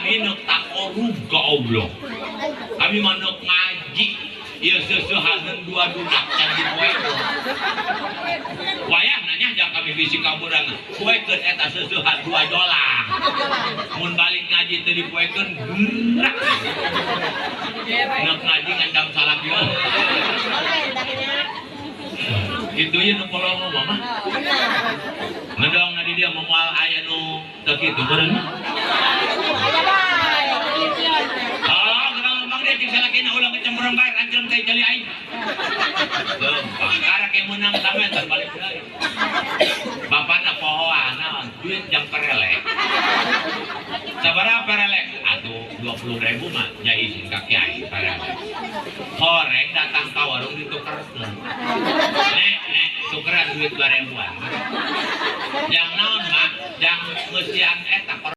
Kami neuk taqarrub ka Allah. Kami mah neuk ngaji. Ieu seuseuhaneun dua dunak can dipoekeun. Wayah nanya jang kami bisi kaburangan. Poekeun eta seuseuhan dua jolang. Mun balik ngaji teu dipoekeun gerak. Neuk ngaji ngancam salak ieu. Itu ieu nu kolong mah mah. Ngedong na di dia moal aya nu teu kitu meureun. Aya bae. Oh, kenal bang dia cing salakina ulah kecemburuan bae rancen teh celi aing. Lempang karak yang menang sameter balik deui. Bapana pohoan naon duit jang perelek. Sabaraha perelek? Atuh 20.000 mah nya izin ka kiai perelek. Horeng datang ka warung ditukerkeun. Nek, nek, tukeran duit 2.000-an. Jang naon mah? Jang ngeusian eta.